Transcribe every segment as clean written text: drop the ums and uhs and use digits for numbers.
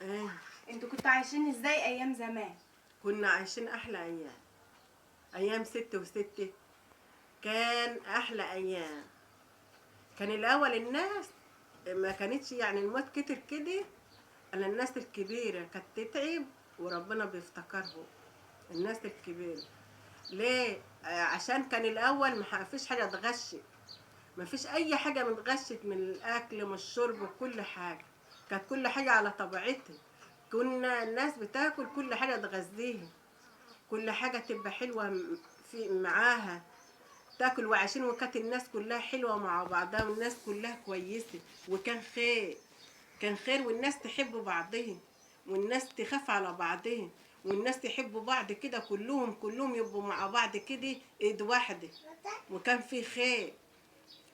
ايه. انتوا كنتوا عايشين ازاي ايام زمان؟ كنا عايشين احلى ايام، ايام ست وستة كان احلى ايام. كان الاول الناس ما كانتش يعني الموت كتر كده، الا الناس الكبيرة كانت تتعب وربنا بيفتكرهم. الناس الكبيرة ليه؟ عشان كان الاول ما فيش حاجة تغشت، ما فيش اي حاجة متغشت من الاكل ومن الشرب وكل حاجة، كانت كل حاجة على طبيعتها. كنا الناس بتاكل كل حاجة تغذيها، كل حاجة تبقى حلوة في معاها تاكل وعايشين، وكانت الناس كلها حلوة مع بعضها والناس كلها كويسة، وكان خير، كان خير، والناس تحب بعضهم والناس تخاف على بعضهم والناس تحب بعض كده، كلهم كلهم يبقوا مع بعض كده ايد واحدة، وكان في خير.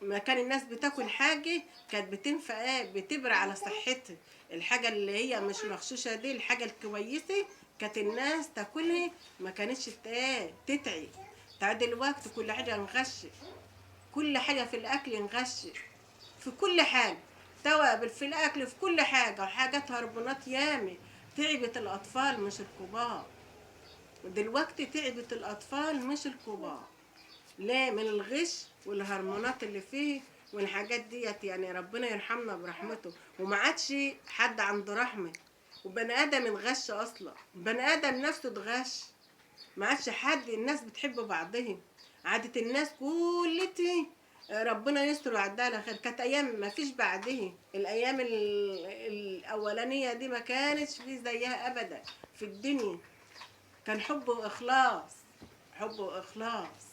ما كان الناس بتاكل حاجة كانت بتنفع ايه، بتبرع على صحتها. الحاجة اللي هي مش مغشوشة دي، الحاجة الكويسة كانت الناس تاكلها، ما كانتش ايه تتعب. تعال دلوقتي كل حاجة نغش، كل حاجة في الأكل نغش، في كل حاجة، توابل في الأكل، في كل حاجة، وحاجات هرمونات ياما تعبت الأطفال مش الكبار. دلوقتي تعبت الأطفال مش الكبار، ليه؟ من الغش والهرمونات اللي فيه والحاجات ديت. يعني ربنا يرحمنا برحمته، وما عادش حد عنده رحمة، وبني آدم اتغش أصلا، بني آدم نفسه اتغش، ما عادش حد. الناس بتحب بعضهم، عادة الناس كلتي ربنا يستر ويعديها على خير. كانت ايام ما فيش بعدها، الايام الاولانية دي ما كانتش في زيها ابدا في الدنيا. كان حب واخلاص، حب واخلاص.